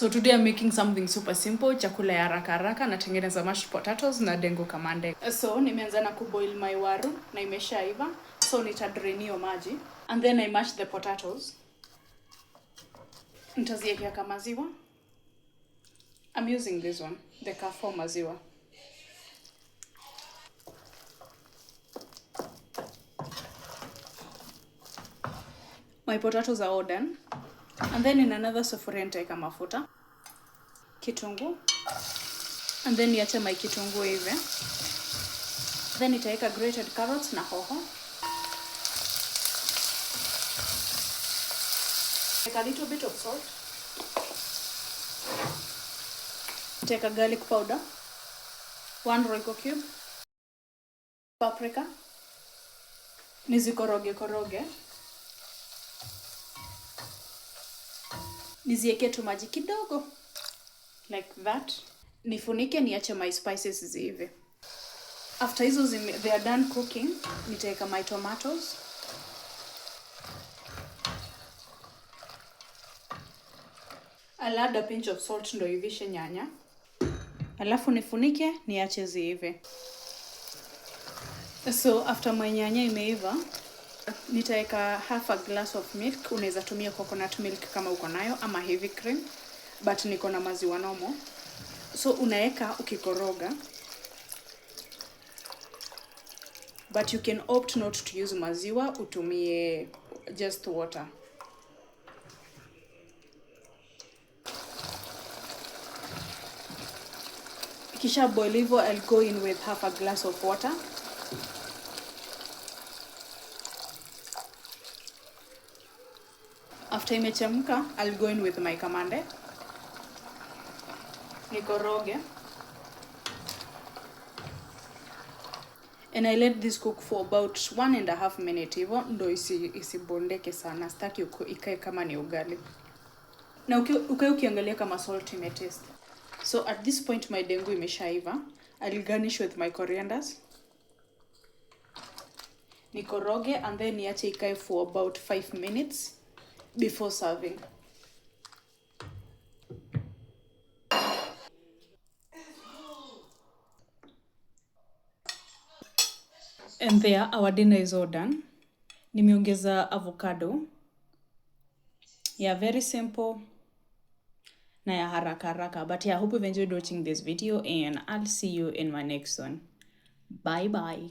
So today I'm making something super simple, chakula ya haraka haraka. Natengeneza mashed potatoes na dengu kamande. So nimeanza na kuboil my waru na imeshaiva. So nita drain hiyo maji and then I mash the potatoes. Nitaziwekea kama maziwa. I'm using this one, the Carrefour maziwa. My potatoes are all done. And then in another sufuria nitaweka mafuta, kitunguu, and then niache my kitunguu hivi. Then nitaweka grated carrots na hoho. Take a little bit of salt. Take a garlic powder, 1 Royco cube, paprika, nizikoroge koroge. Nizieke tu maji kidogo like that. Nifunike niache my spices ziive. After hizo they are done cooking, nitaweka my tomatoes. I'll add a pinch of salt ndo ivishe nyanya. Alafu nifunike niache ziive. So after my nyanya imeiva, nitaweka half a glass of milk. Unaweza tumia coconut milk kama uko nayo ama heavy cream, but niko na maziwa nomo. So unaweka ukikoroga, but you can opt not to use maziwa, utumie just water. Kisha boil hivyo, I'll go in with half a glass of water. After imechemka, I'll go in with my kamande. Nikoroge. And I let this cook for about 1.5 minute hivyo ndo isibondeke sana. Sitaki ikae kama ni ugali. Na ukae ukiangalia kama salt imetaste. So at this point my dengu imeshaiva. I'll garnish with my corianders. Nikoroge and then niache ikae for about 5 minutes before serving. And there our dinner is all done. Nimeongeza avocado. Yeah, very simple na ya haraka haraka. But yeah, I hope you've enjoyed watching this video and I'll see you in my next one. Bye bye.